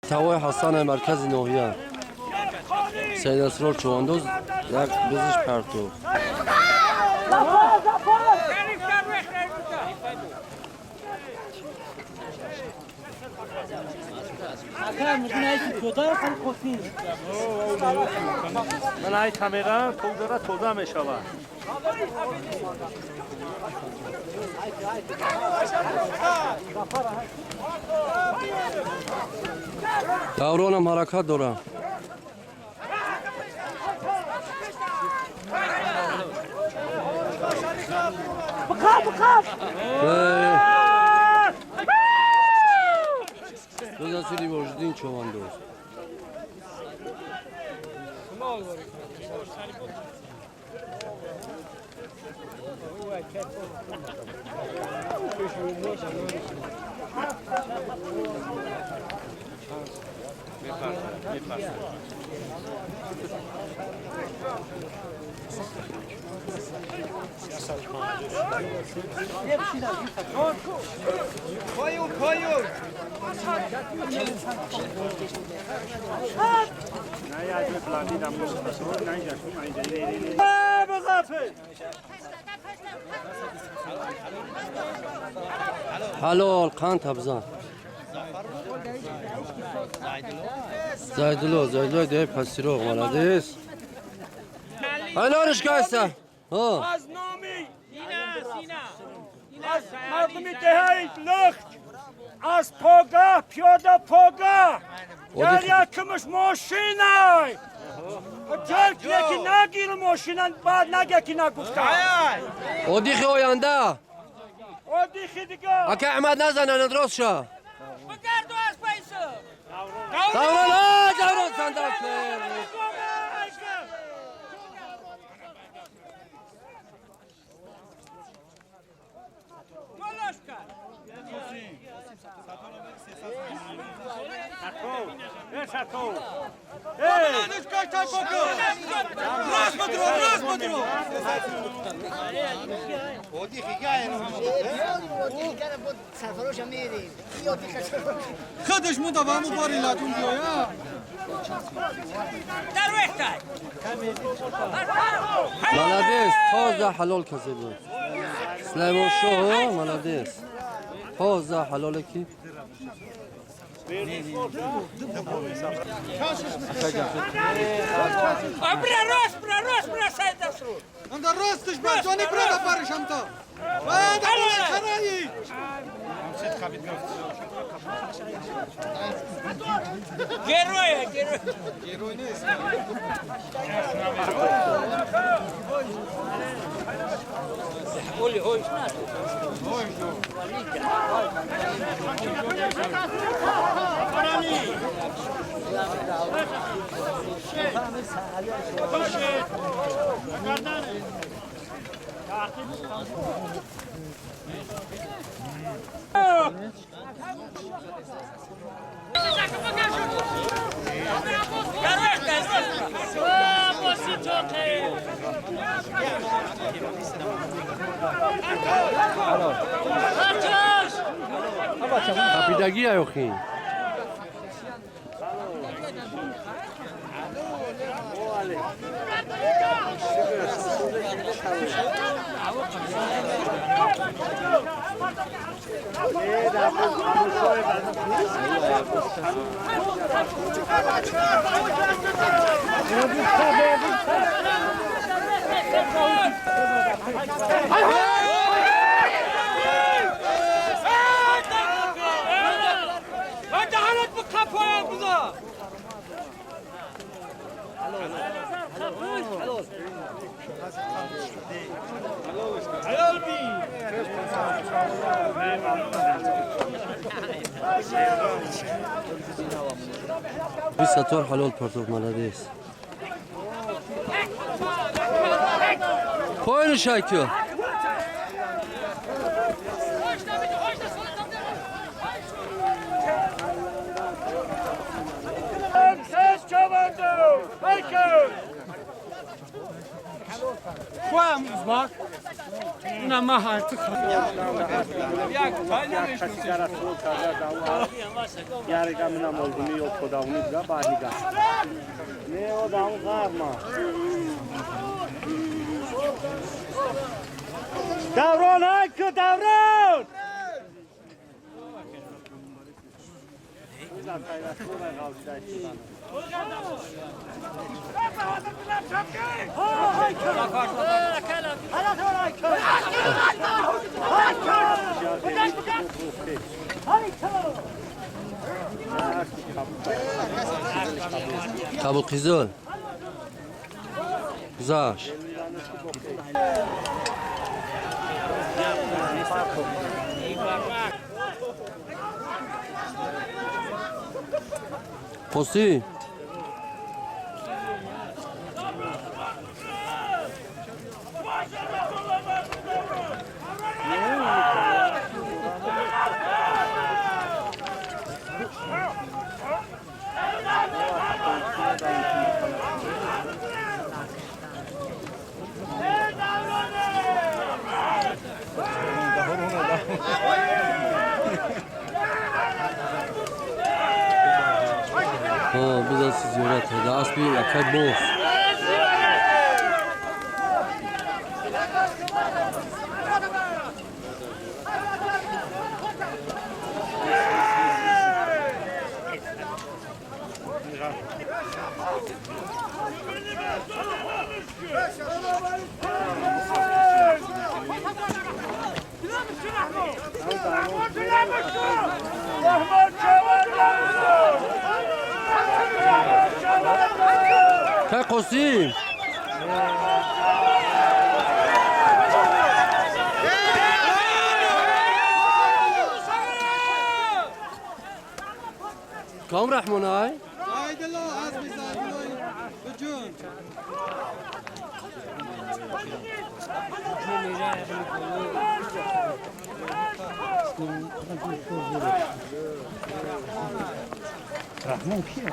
Тавои Ҳасан маркази ноҳия. Саид Асрор чувандоз як бизиш партов. Ман ай камера тозара тоза мешавад. Давронам ҳаракат дорам. Дозасири Вожидин чувандоз. Ҳалол қанд табзан. Зайдулло, Зайдулло деҳаи Пасироғ, молодец. Айлориш кайса. Аз номи аз мардуми деҳаи Лухт аз пога пиёда пога дар якумш мошинай ҷалк яки нагир мошина баъд нага ки нагуфта. Одихи оянда. Одихи дига. Ака Аҳмад назананд рост ша. Даврон, а, Даврон сандал. خودش مونده و همون باری لاتون بیایا. Молодец, тоза ҳалол касе буд. Сулаймон шоҳ, молодец. Тоза ҳалоле ки. анда ростش با جانی برا بارشم تا. بعد خرایی. Героя, герой. Герой нест. Қапидагӣ охи. Бисатор ҳалол партов, молодец. Поин шайку. Davron ayku Davron! Kabul Qizil. Гузашт. Қосим. Бизаси зиёрат да аспи якай боз. Қосим. Кам Раҳмонай? Раҳмон киё?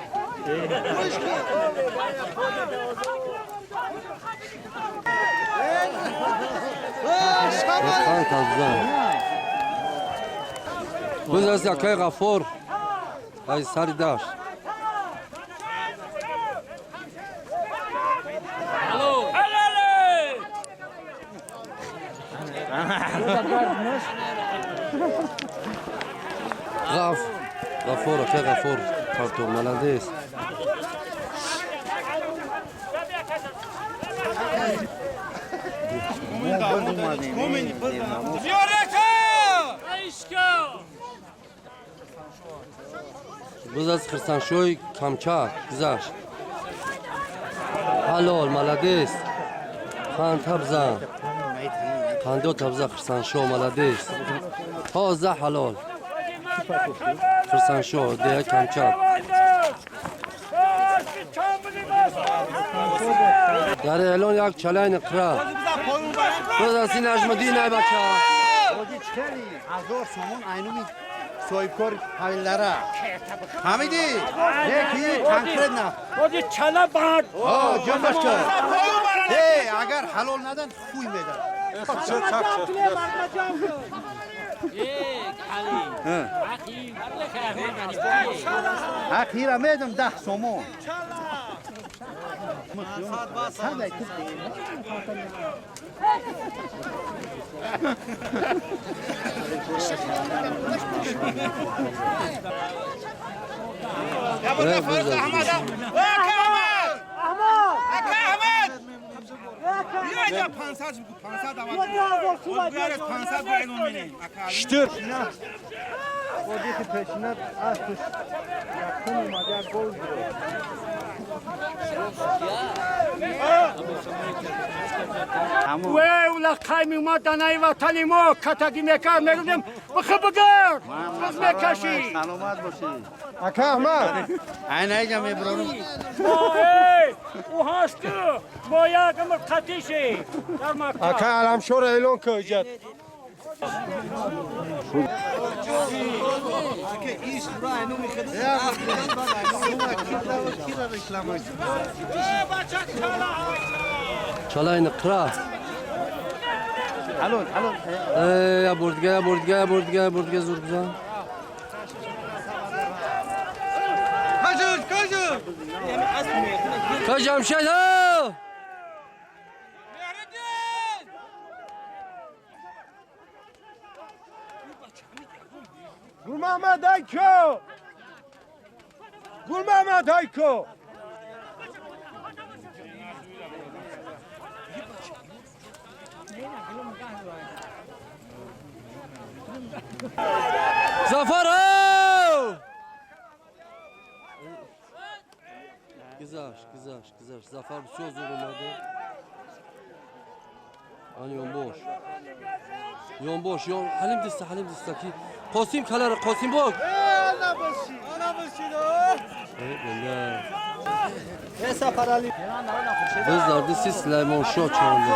Боз аст якай Ғаффор аз сари дашт. Ғаффор акай Ғаффор партов молодец. Боз аз Хирсаншои Камчак гузашт. Ҳалол, молодец. Қанд табзан. Қандо табза Хирсаншо, молодец. Тоза ҳалол. Хирсаншо, дея Камчак. Дар эълон як чалай ниқра. Боз аз ин Наҷмуддин ай бача. 1000 сомон айнуми соҳибкор ҳавилдара. Ҳамиди, яки конкретно. Бози чала банд. Ҷонбаш кар. Э, агар ҳалол надан хуй медан. Ҳақира медам 10 сомон. Ула қайми ма данаи ватани мо катаги мекар мегӯдем бихи бигар биз мекашӣ. Саломат бошӣ. Ака Аҳмад. Айна мебарорам. Ӯ ҳасту мо як умр қатиши дар мактаб. Ака Аламшоро эълон кун иҷад. Чалай ниқра. Я бурдга, бурдга, бурдга, бурдга зур бизан. Кажеш, кажеш. Кажам шада. Гул Мохаммад Айко! Гул Мохаммад Айко! Зафар! Гизаш, гизаш, гизаш. Зафар бисёр зур омада. Ан ёнбош. Ёнбош, ён Ҳалим диста, Ҳалим диста ки Қосим калара, Қосим бок. Ана боши, ана боши. Biz dardı siz Süleyman Şah çağırdı.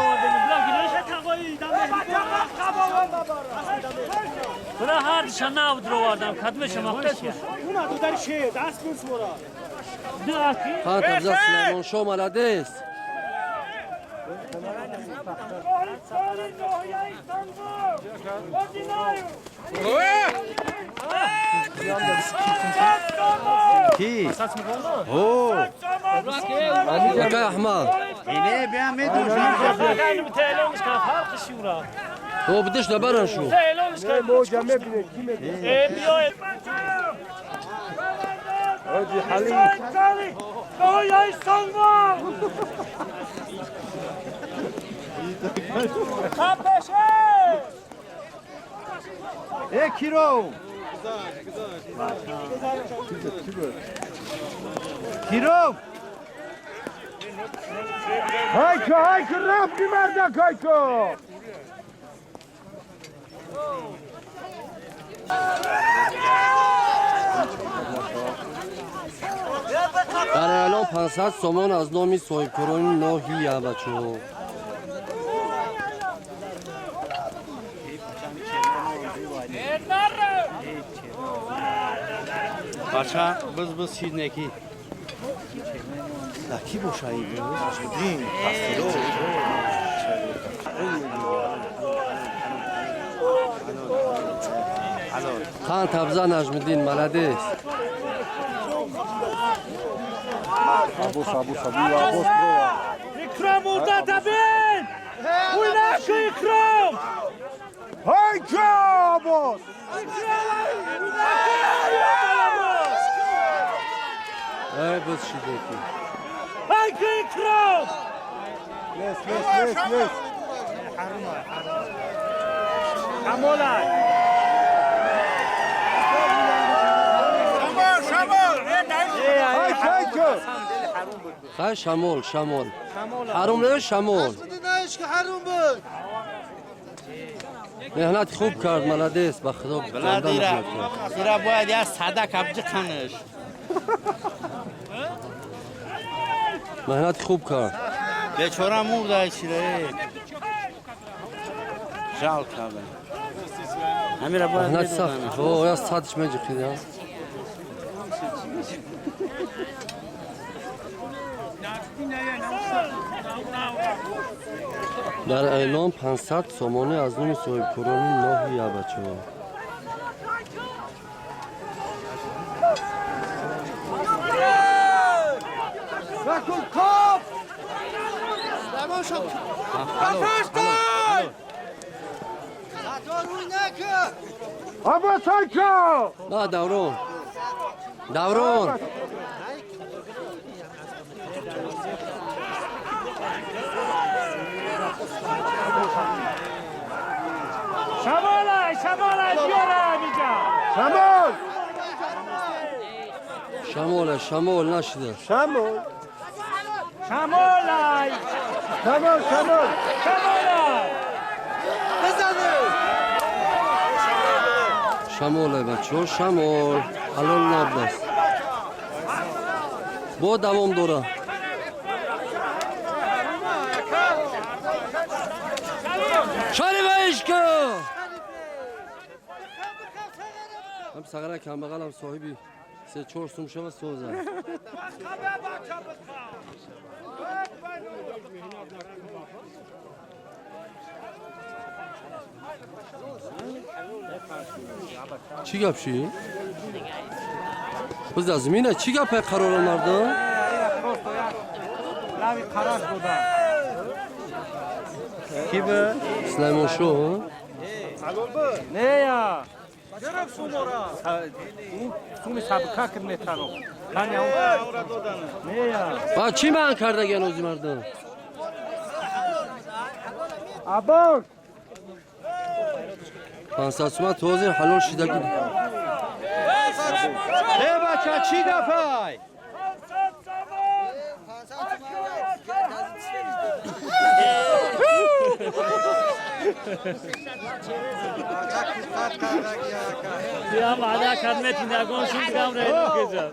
Bura har şana udrovardam kadme şama. Ha tabza Süleyman Şah malades. Ki? Oo. Akay Ahmad. اینه بیا میدونم. او بدش لبرن شو. حاجی حلیم. ای کیرو. کیرو. Hayko, hayko, رفتی مردک hayko. در اعلام 500 سومان از نامی соҳибкорони ноҳия бачаҳо. Бача, быз быз чиз неки. Ки боша ин? Дин, пастиро. Хан табза Наҷмиддин маладес. Абос, абос, абос, абос, брова. Икром удата бин! Уйнаку Икром! Hayko, абос. Ай быз шидеки. Hayko Икром! Лес, лес, лес, лес. Амолай! Hayko, hayko. Хай шамол, шамол. Ҳаром не шамол. Меҳнат хуб кард, маладес, ба худо занда меҳнат кард. Ира бояд як сада кабҷи қанаш. Меҳнат хуб кард. Бечора мурда чире. Жал карда. Ҳамира бояд Меҳнат сахт. О, я садш меҷиқид. Дар эълон 500 сомонӣ аз номи соҳибкорони ноҳия бачаҳо. Rakul kop! Абос, hayko. На Даврон. Даврон. Шамолай, шамолай, биёра ҳамиҷа! Шамол. Шамол, шамол нашида. Шамол. Шамолай! Шамол, шамол. Шамолай! Шамол бачаҳо, шамол. Ҳалол набдаст. Бо давом дора. Шариф ишко! Ҳам сағара камбағалам соҳиби се-чор сум шава соза. Чӣ гап ши? Биз аз мина чӣ гапе қарора мардум? Лави қараш буда. Ки бу? Сулаймоншо? Не я. Суми сабка кир метано. Кани Не я. Ба чӣ ман кардаген ози мардум? Аббос. 500 сума тозир ҳалол шидаги. Э бача чӣ гапай? Я ваъда кард метинагон шуд гам рекеҷа.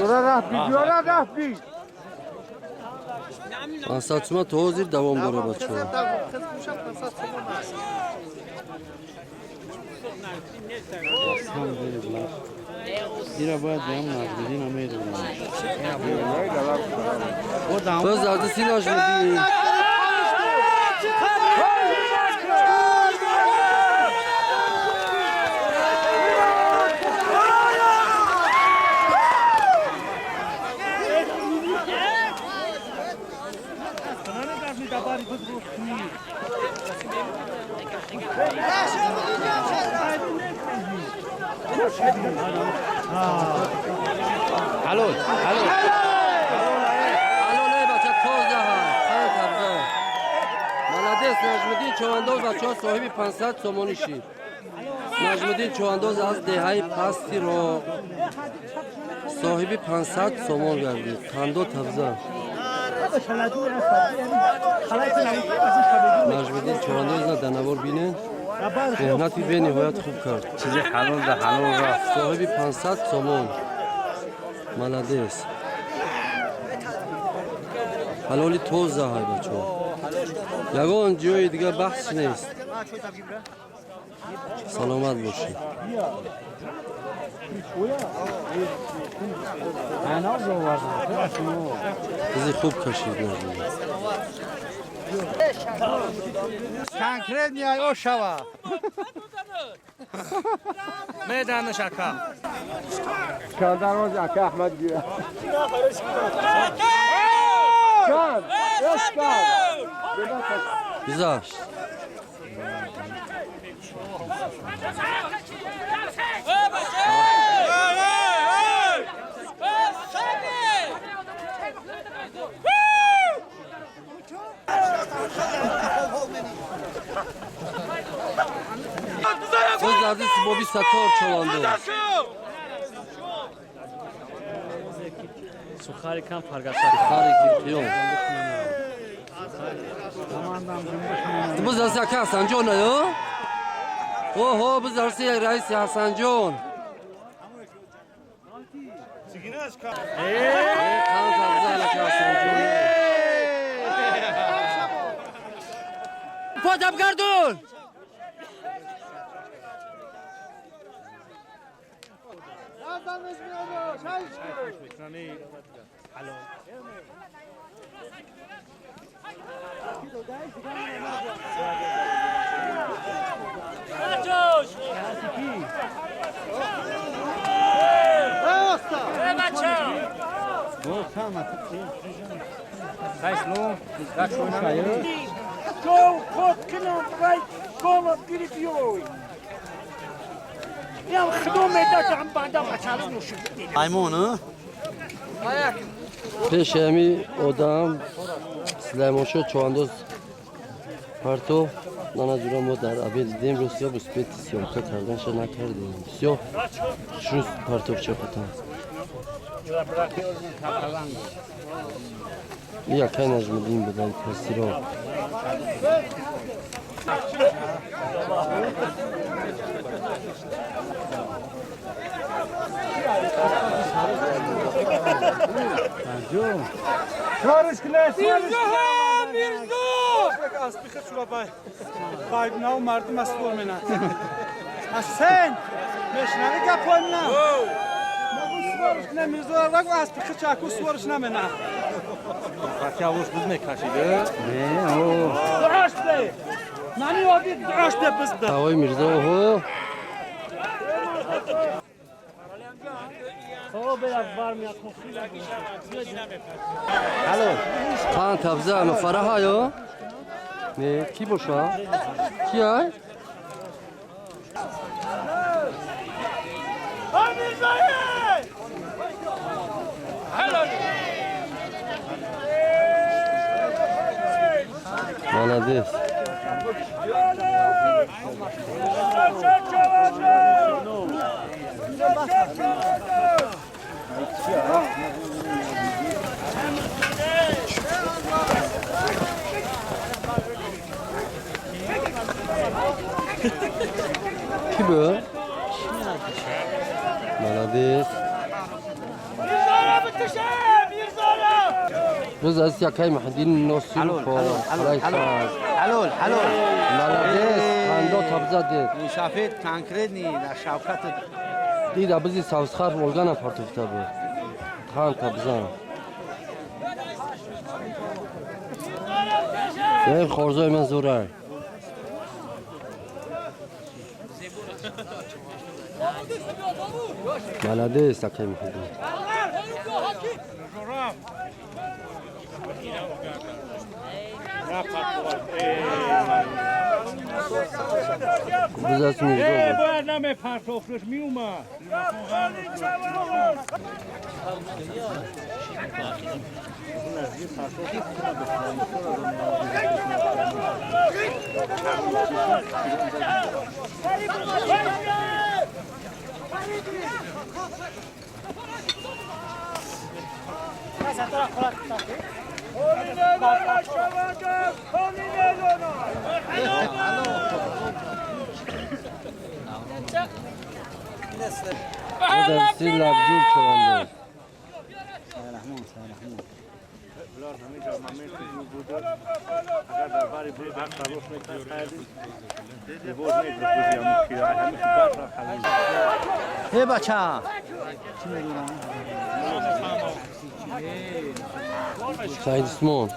Юра рафт, юра рафт. 500 сума тозир давом дора бачаҳо. Ира бояд биям Нажмиддин намедонам. Боз ардиси Нажмиддин. Ҳалол, ҳалол. Ҳалол эй бача тоза ҳаст. Чанд табза. Молодец Нажмиддин Човандоз бачаҳо соҳиби 500 сомонӣ шид. Нажмиддин Човандоз аз деҳаи пасти роҳ соҳиби 500 сомон гардид. Қандо табза. Нажмиддин Човандоз на дар навор бинед. Меҳнати бениҳоят хуб кард. Чизи ҳалол да ҳалол рафт. Соҳиби 500 сомон. Молодец. Ҳалоли тоза ҳай бачаҳо. Ягон ҷои дигар баҳс нест. Саломат бошед. Чизи хуб кашид Нажмиддин. Конкрет миай о шава. Меданаш ака. Искандар оз ака Аҳмад гира. Чанд? Эскан. Гузашт. Боз ардиси Боби Саттор Човандоз. Сухари кам фаргаса. Сухари қиём. Боз арси ака Ҳасанҷон ё? Оҳо, боз арси раиси Ҳасанҷон. Қанд табза ака Ҳасанҷон. Потап гардун! Гов ход кунам вай гова гири биёй. Ям худо медадам банда бачара нушид. Аймон, Пеши ҳами одам Сулаймоншо Човандоз партов нанаҷура мо дар обед дидем ростия успети съёмка карданша накардем. Всё, шуст партовча хатам. Якай Нажмиддин будан пасиро. Чориш кунед, Мирзо, Мирзо! Аз пиха чура бай. Бай нав мардум аз фор менад. Ҳасен, мешнави гапои ман? Ҳавои Мирзо оҳо. Панҷ табза нафараҳа ё? Не, кӣ боша? Ки ай? Молодец. Ки бу? Молодец. Рӯз аз якай Маҳдин Носиров. Ҳалол, ҳалол. Молодец, пандо табза дед. Мусафид конкретный дар Шавкат. Дида бизи савзхар Волгана партофта буд. Хан табза. Эй хорзои ман зӯрай. Молодец, акай Маҳдин. Буз Мирзо буд. Бояд намепартофтш меумад. Буз лабҷур чавандоз. Эй бача. Саид Усмон.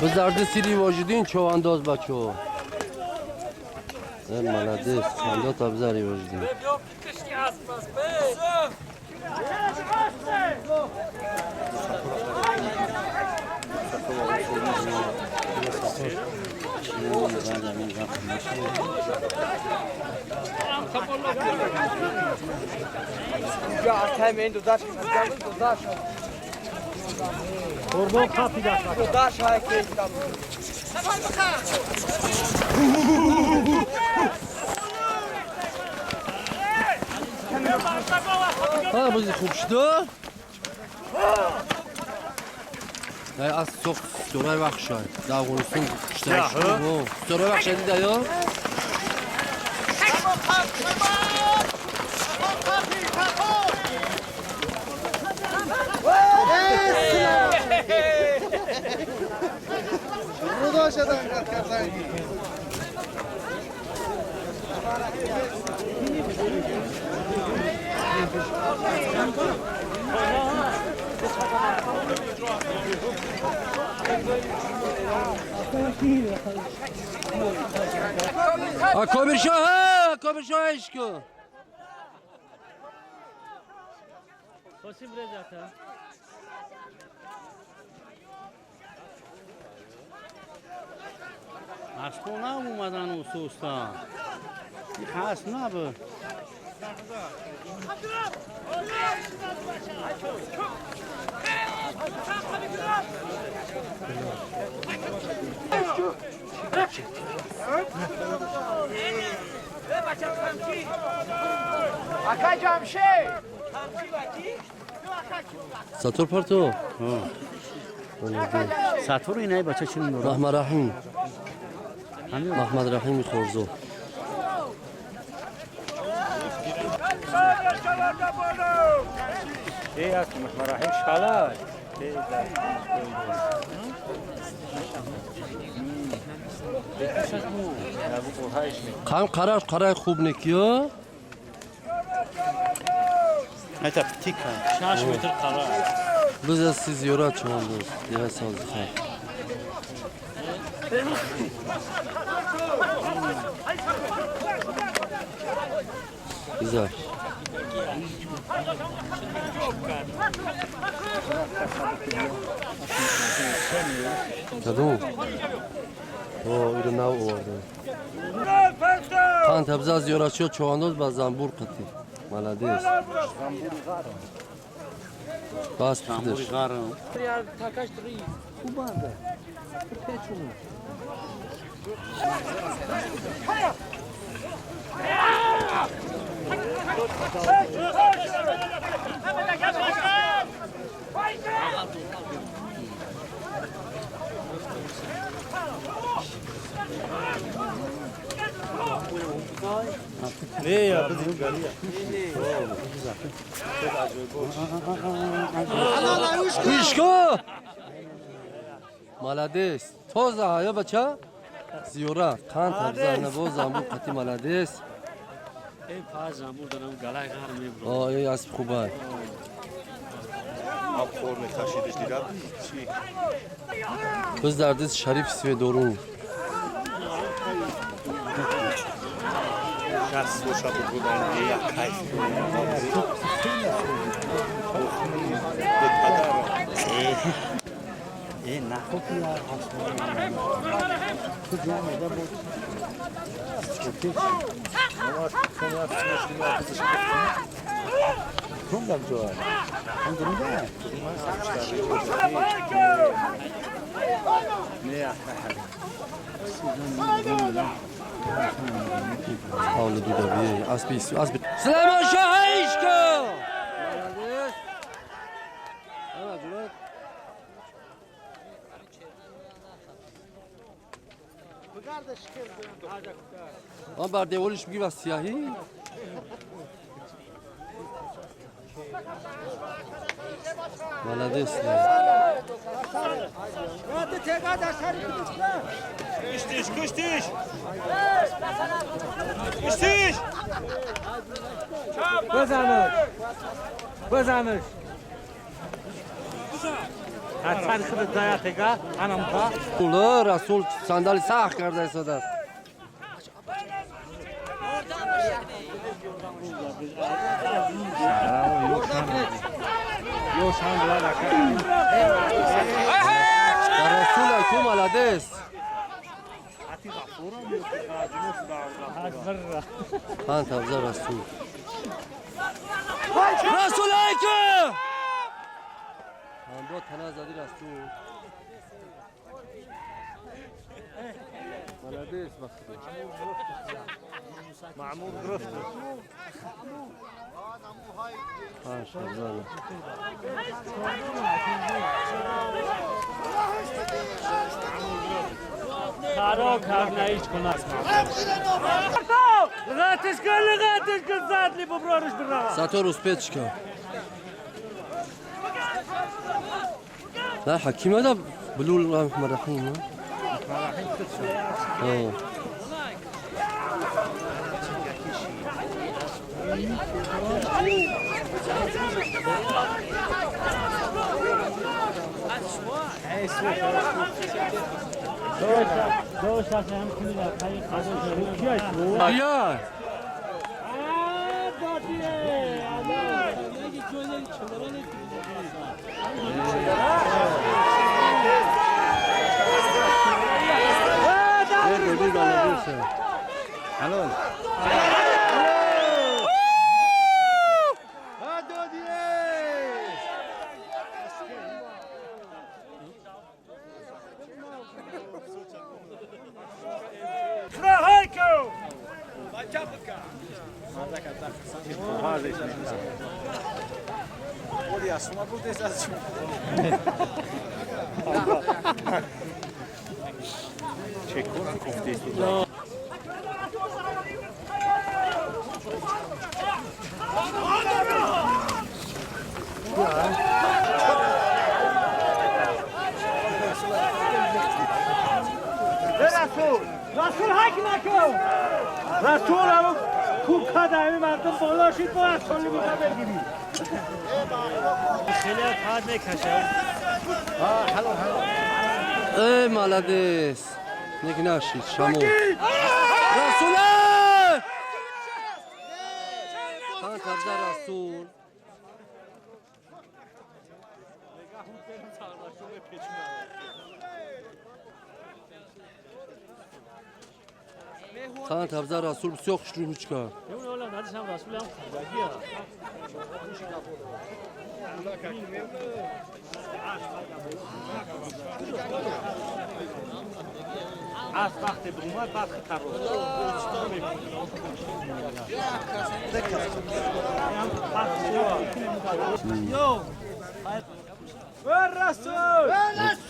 Бизарди сири вожидин човандоз бачо. Э молодец, чандо табза ривожидин. Қурбон қапида. Ҳа бузи хуб шудо? Ай аз сохт сторай вахшай. Да Афғонистон кушташ. Сторай вахшай дида ё? Рудо шадан кардан. Акобиршоҳ, Акобиршоҳ ишку. Қосим резата. Аз хона омадан усуста. Хаст набуд. Сатур парто? Сатур инай бача чӣ ном дорад? Маҳмад Раҳим. Маҳмад Раҳими Хорзо. Эй аст Маҳмад Раҳим шалай. Қам қараш қарай хуб некиё? Это птика. 6 метр қара. Biz аз си зиёрат чувандоз. Деҳа Савзихон. Güzel. Кадом? О, иро нав овардем. Қанд табза зиёратчиё чувандоз ба занбур қатӣ. Молодец. Бас худаш. Ишко! Молодец. Тоза ҳаё бача? Зиёра. Қанд табза набо занбур қатӣ молодец. Эй па замбур дарам галай ғар мебро. О, эй асп хубай. Biz дар даст Шариф Сведорун. Ҳавли дудабие. Аспи аспи. Сулаймон шоҳ ишко! Молодец. Ана ҷурат. Он бар девориш мегӣ ва сияҳӣ? Молодец. Куштиш, куштиш! Куштиш! بزنش بزنش از سر خود زایتگا انم تا Расул, Расул сандали сахт карда истодааст. Расул ку молодец. Хан табза Расул. Расул айку! Ҳамбо тана зади Расул. Молодец, бахти. معمول گرفت Хан табза. Харо кард наич кунад. لغاتش کن لغاتش کن زاد لی ببرارش برا Сатор успетчика. لا حكيم هذا بلول الله الرحمن الرحيم. ها؟ بیا Расул ҳак накун. Расул ҳам кӯб кад ҳамин мардум боло шид бояд соли буда бигирӣ. Хеле қад мекашад. Эй, молодец. Нек нашид, шамо. Расуле! Панҷ табза Расул. Панҷ табза Расул бисёр хушрӯ ҳучка. Аз вақте бумад баъд хатар.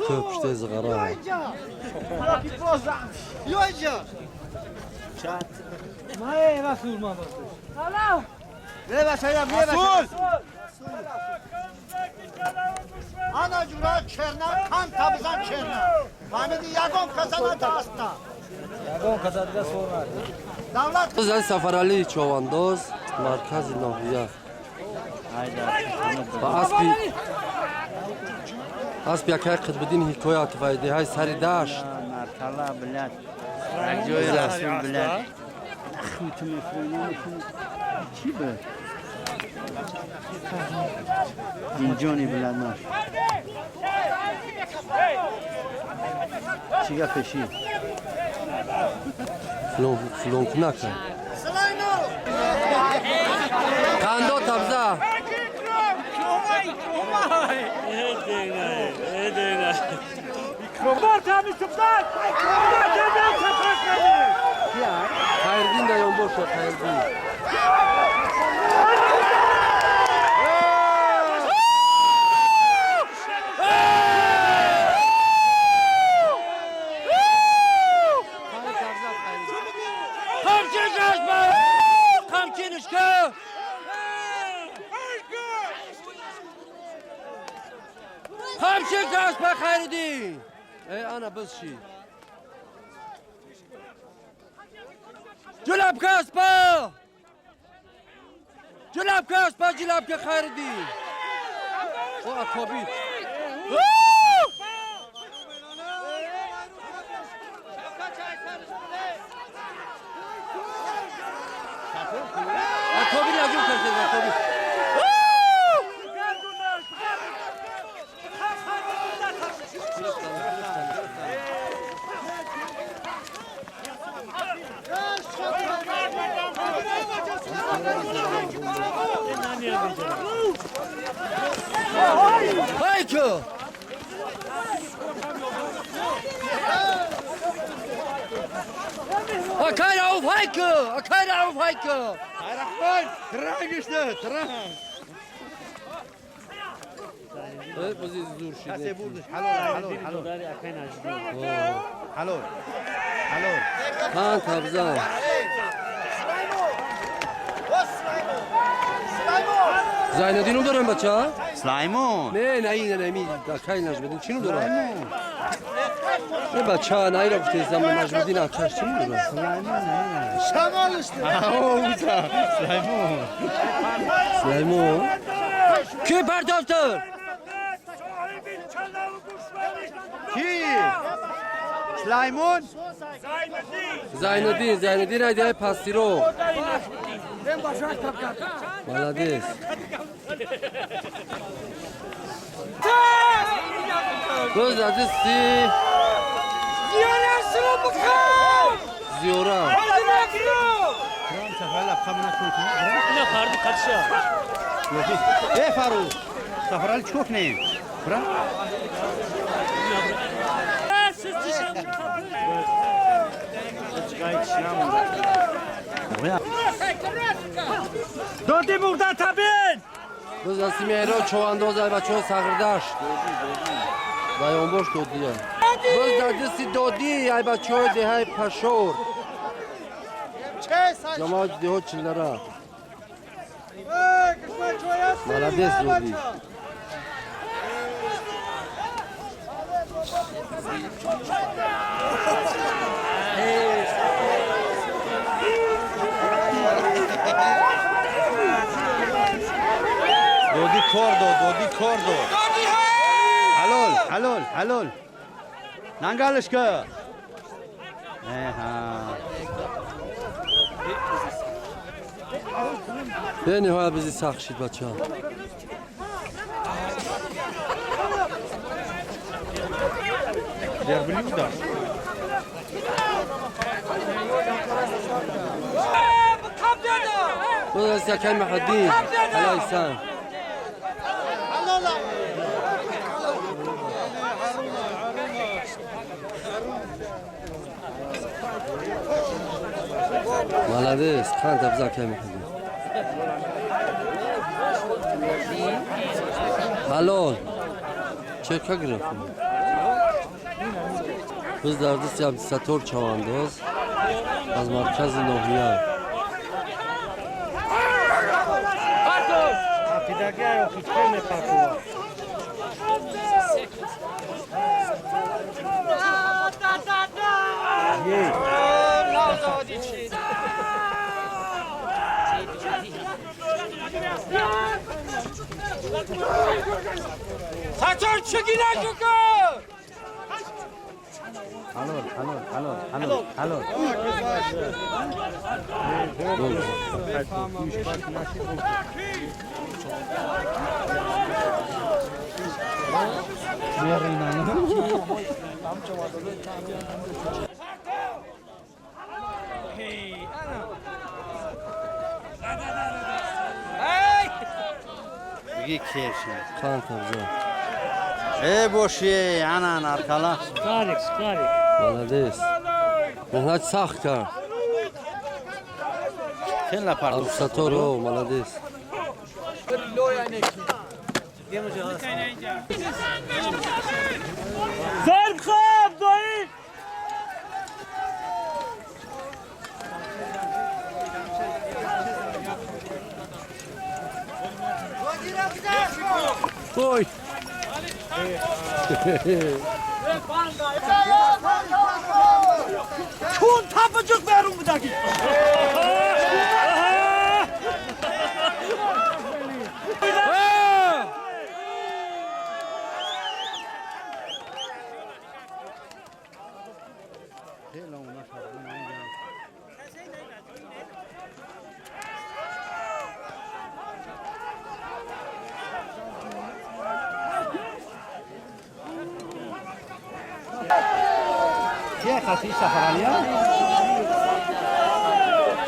Köpüşte zıgara. Rasul! Ана ҷура черна, кан табзан черна. Фаҳмиди ягон каса даста. Ягон каса дига сор Давлат Зани Сафарали Човандоз, маркази ноҳия. Ба аспи якай Қитбиддин Ҳикоят ва деҳаи сари дашт. Мартала блядь. Як ҷои Расул блядь. Нахуй ту мефурӣ, чӣ бе? Инҷони блядь наш. Чӣ гапеши? Флонк накард. Қандо табза. Хайрдин даён боша, Хайрдин. Хайрудин. Эй, ана бизши. Ҷулабка аспа! Ҷулабка аспа, ҷулабка Хайрудин. О, акобид. Акобид лаҷум кардед, акобид. Hayko! Akay Rauf Hayko! Akay Rauf Hayko! Rahman, транг işte, транг. Бози зур шид. Касе бурдиш, ҳалол, ҳалол, ҳалол. Ҳалол. Ҳалол. Панҷ табза. Зайнаддинум дорам бача? Сулаймон. Не, не, ин не, ми акай Наҷмиддин чину дорам? Не бача, наира гуфтезам Наҷмиддин акаш чину дорам? Шамол işte. Сулаймон. Сулаймон. Ки партофтур? Ки? Сулаймон? Зайниддин, Зайниддин айдаи пастиро. Молодец. Боз азизи Зиёра. Э, Фарух, Сафарали чӣ кунем? Бра? Доди мурда табин! Боз аз Меҳроб Човандоз ай бачаҳо сағирдашт. Даёнбош додия. Боз дар дасти додӣ ай бачаҳои деҳаи Пашор. Ҷамоати деҳот Чилдара. Молодец, додӣ. Доди кор дод, доди кор дод. Ҳалол, ҳалол, ҳалол. Нангалишка. Эҳа. Бениҳоят бизи сахт шид бачаҳо. Боз якай Маҳаддин алайсан. Молодец, қанд абза акай Маҳаддин. Ҳалол. Чека гирифт. Biz дар дасти Абдусаттор чавандоз аз маркази ноҳия. Ҳалол, ҳалол, ҳалол, ҳалол, ҳалол. Бигӣ кеши. Қанд абза. Э боши, ана наркала. Сухарик, сухарик. Молодец. Меҳнат сахт кард. Хела партофт. Абдусаттор, о, молодец. Зарб хоб дои. Ой. Чун тапаҷуқ берун будаги.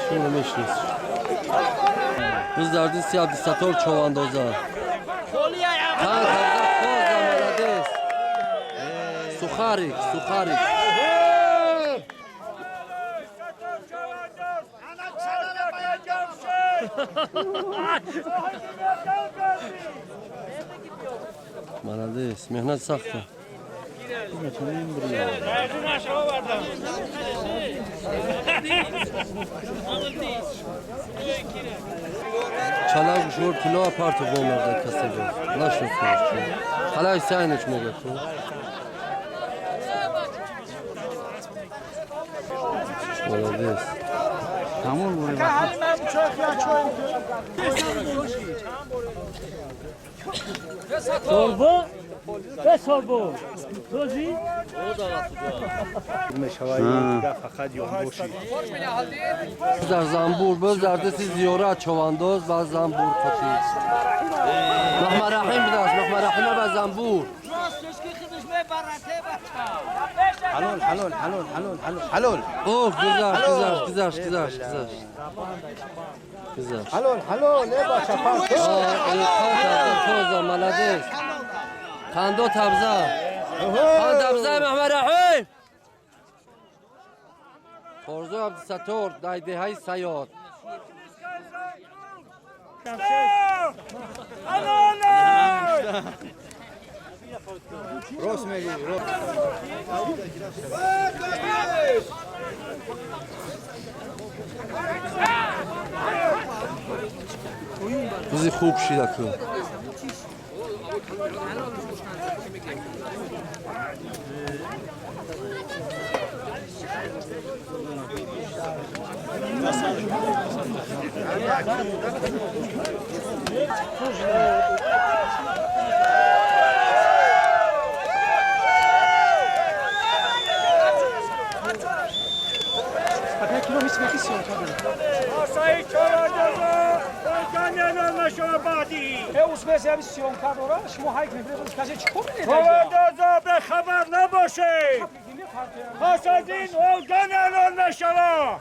Шумо мешиносед. Biz дар дасти Абдусаттор човандоза. Қанд абза тоза, молодец. Сухарик, сухарик. Молодец, меҳнат сахт кард. Чалаг гӯшвор тиллоа партов омарда касе гуфт. Нашнохтам. Халай сайнич мегӯяд ту. Молодец. Тамом бури. Сорбо? Бе сорбо. Рӯзи? Дар занбур, боз дар дасти зиёрат човандоз ба занбур қатӣ. Маҳмараҳим будааст, Маҳмараҳима ба занбур. Ҳалол, ҳалол, ҳалол, ҳалол, ҳалол, ҳалол. Оф, гузашт, гузашт, гузашт, гузашт, гузашт. Гузашт. Ҳалол, ҳалол, э бача партоф. Тоза, молодец. Қандо табза. Қанд табза Маҳмараҳим. Хорзо Абдусаттор дар деҳаи Саёд. Рост мегӯӣ, рост. Бизи хуб шида ку. به خبر نباشه پس از این اولگان اعلان نشود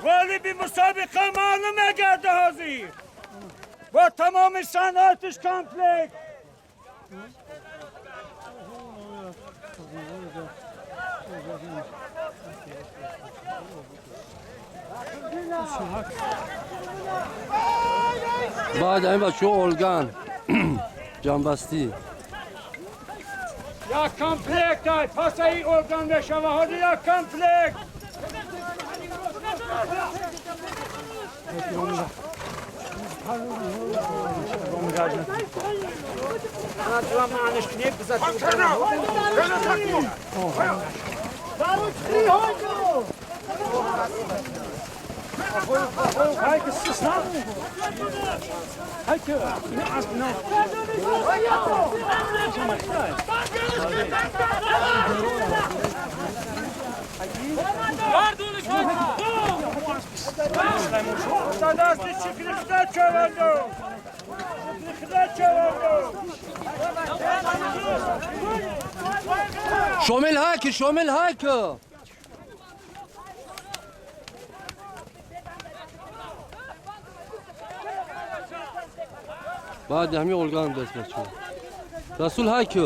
غالب مسابقه معلوم گرده حاضر با تمام صنعتش کمپلک. بعد این بچه اولگان جنبستی یا کمپلکت های پس ای اولگان بشوه ها یا کمپلکت. شامل هاک شامل هاک بعد همین اولگان دست بچه رسول هاک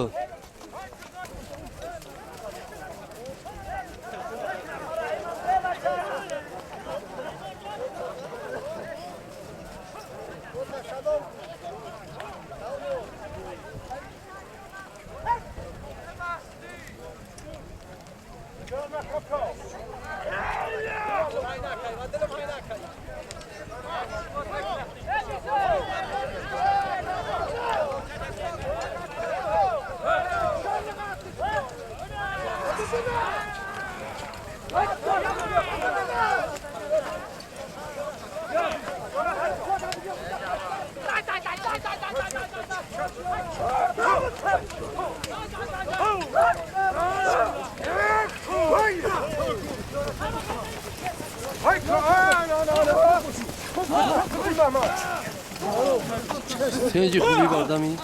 تنجی خوبی بردمی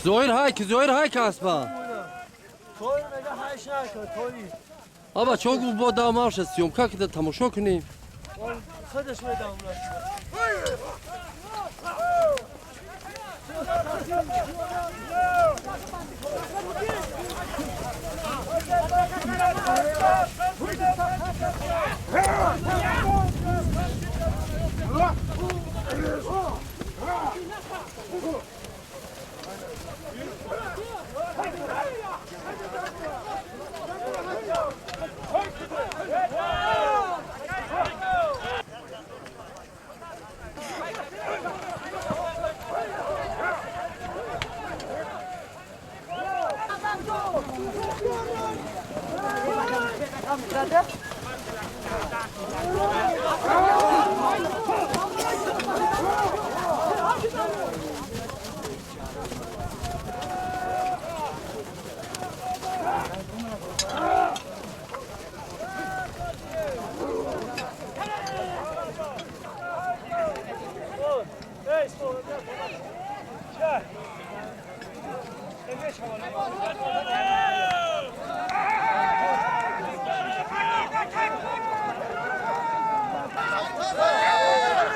زویر هایک زویر هایک اسبا آبا چون با دامارش سیوم که تماشا کنیم خودش میدم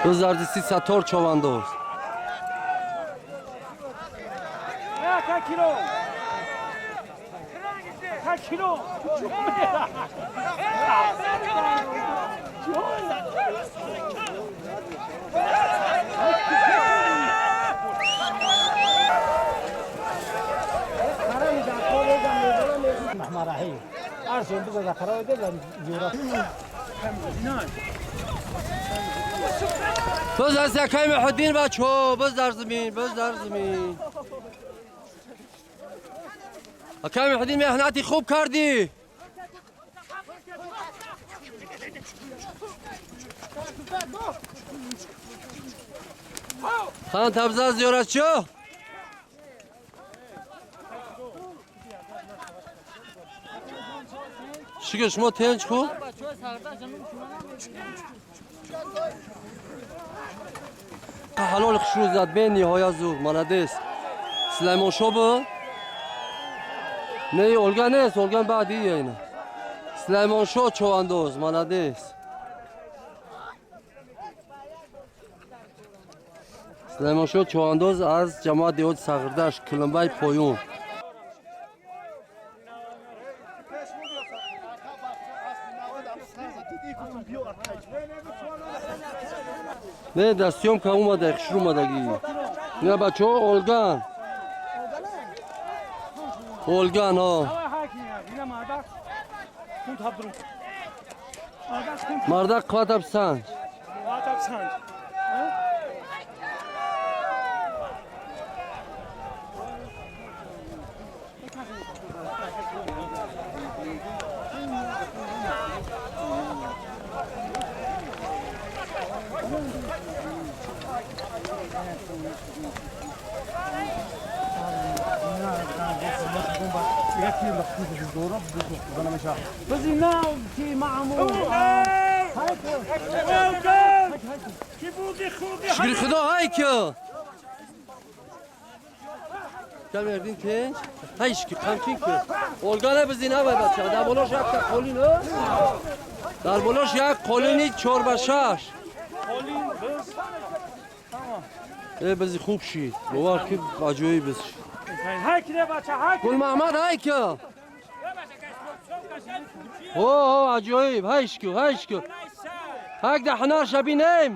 بزردسی ساتور چواندوز. بز از یکای محدین بچه بز در زمین بز در زمین اکای محدین مهنتی خوب کردی خان تبزه زیارت شو Шукр, шумо тенч хуб? Ҳалол хушрӯ зад, бениҳоят зур, молодец. Сулаймоншо буд? Не, Олга нест, Олган баъдия ина. Сулаймоншо човандоз, молодец. Сулаймоншо човандоз аз ҷамоат деҳоти Сағирдашт, Килимбай поён. Не, дар съёмка омада, хушрӯ омадагӣ. Не, бачаҳо, Олган. Олган, ҳо. Мардак қувват санҷ. Шукри худо, ҳай ки. Кам ердин тенч. Ҳай шки, қамчин ки. Олгана бизин ҳавай бача. Дар болош як та қолин, дар болош як қолини 4 ба 6. Э, бизи хуб шид. Бовар ки аҷоиб биз шид. Гул Маҳмад ҳай ки. О, аҷоиб, ҳай шку, ҳай шку. Ҳак да ҳанар шабинем.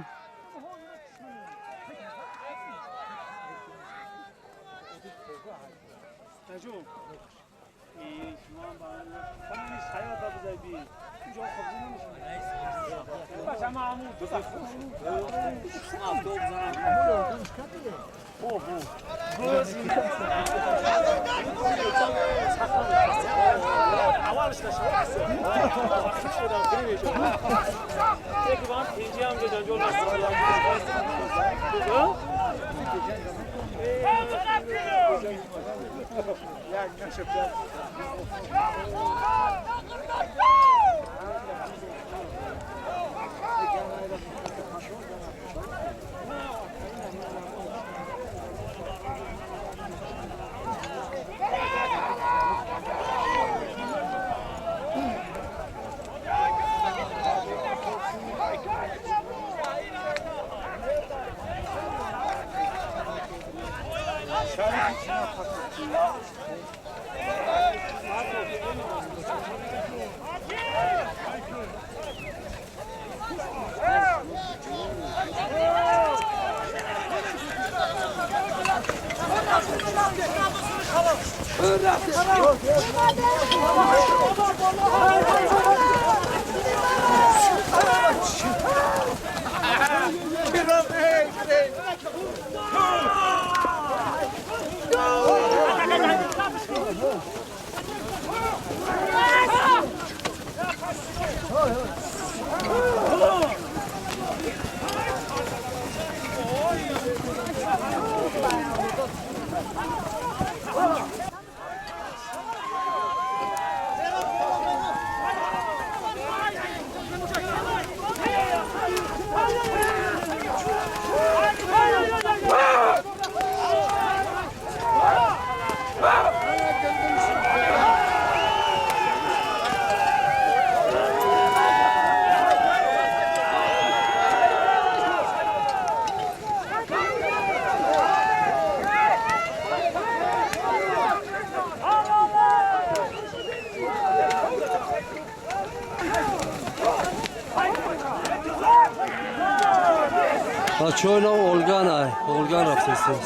Бачаҳо Олган ай, Олган рафтесиз.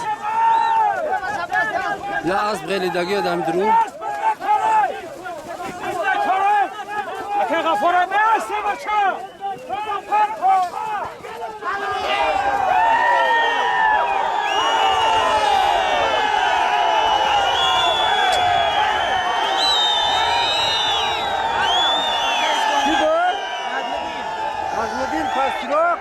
Я асп ғелидаги одам дру. Нажмуддин Пастироқ.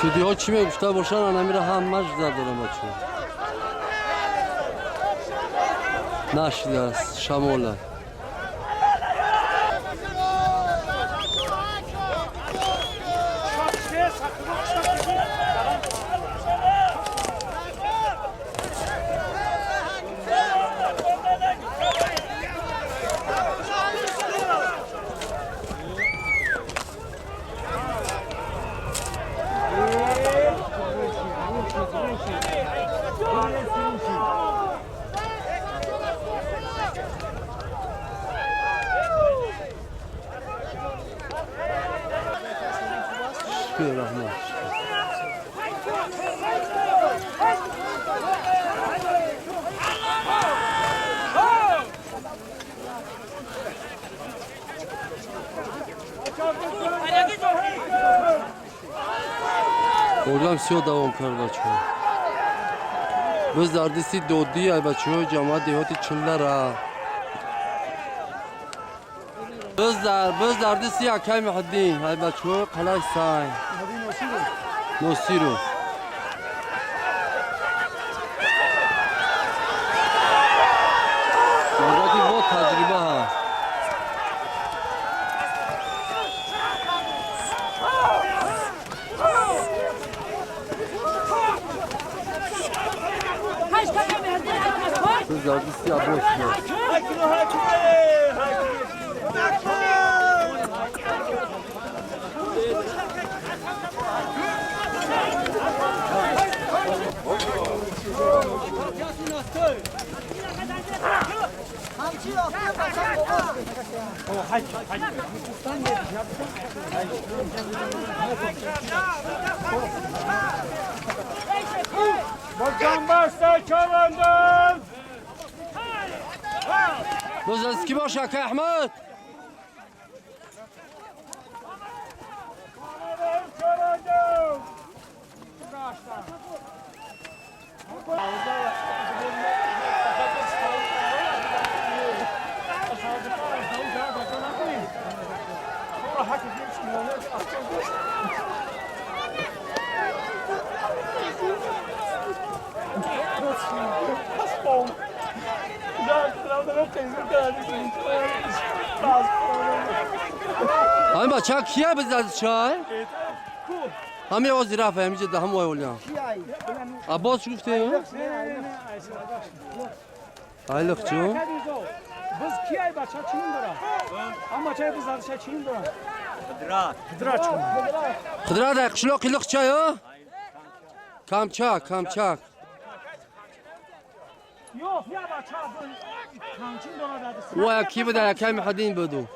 Судиҳо чӣ мегуфта бошанд, анамира ҳамаш задорам бачаҳо. Нашидааст шамола. Одам всё давом кард бачаҳо. Боз дар дасти додӣ ай бачаҳо ҷамоат деҳоти Чиллара. Боз дар дасти акай Муҳиддин ай бачаҳо қалай сай. Носиров. Мардати бо таҷриба ҳаст. Зардисти Аббос. باز از کی باشه که احمد؟ همین بچه ها کیه بزد چای؟ همین آزی رفت همینجا ده هم وای اولیا. عباس چی گفته؟ ایلخ چون؟ بز کیه بچه چین داره؟ اما بچه بز چین داره؟ قدرت. قدرت قشلاق ایلخ چای ها؟ کامچاک کامچاک. و کی بوده یکی محدین بدو.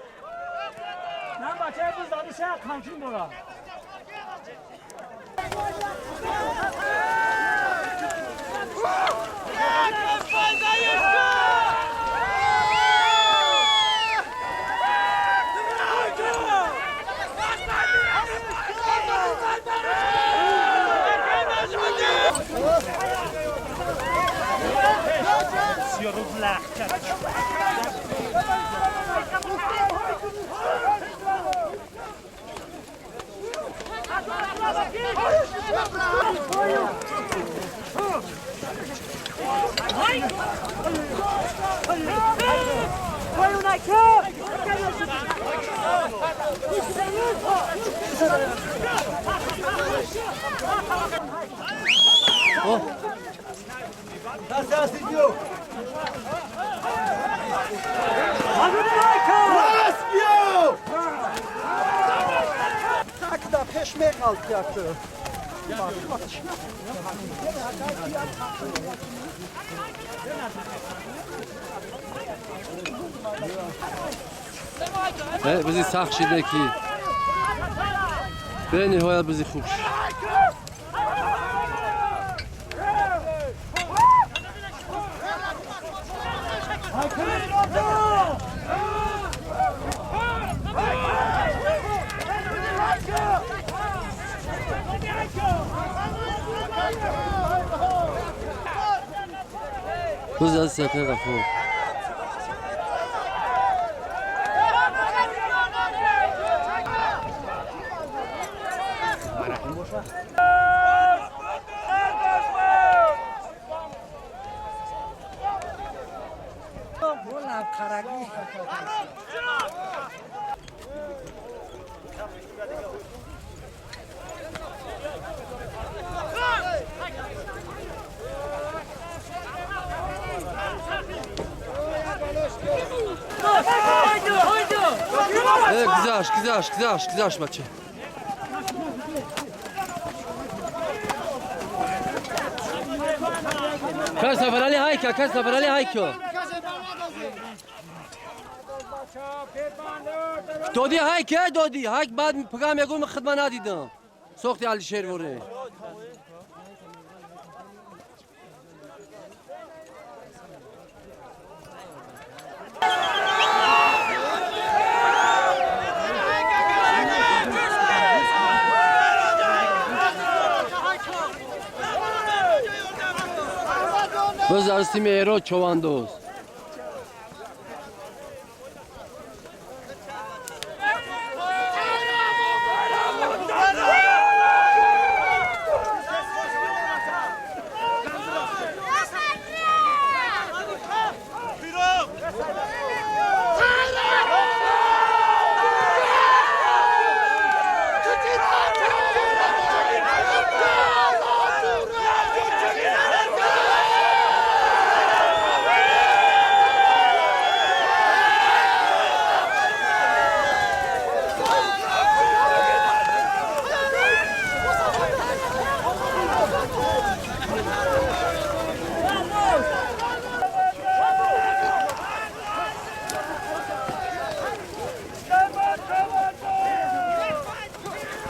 Бизи сахт шиде ки бениҳоят бизи хуб шид. Буз аз сака Ғафур. Гузашт, гузашт, гузашт, гузашт, бача. Кас Сафарали ҳайка, кас Сафарали ҳайка. Доди ҳайка, доди, ҳайк баъд пага мегӯм хидма надидам. Сохти Алишер воре. Боз аз тими Эрод Човандоз.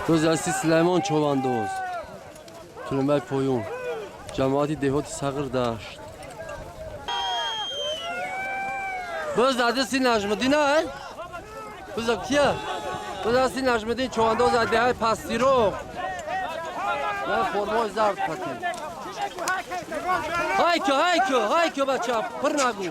Боз аз Сулаймон Човандоз. Тулумбай поён. Ҷамоати деҳоти Сағир дашт. Боз аз дасти Наҷмуддин а? Боз кия? Боз аз дасти Наҷмуддин Човандоз аз деҳаи Пастиро. На формои зард пати. Ҳайко, ҳайко, ҳайко бача, пир нагӯ.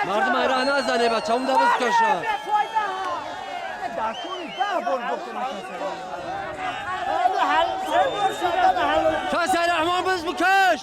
Мардум айра назане бача, он давыз каша. Кас Раҳмон биз бикаш.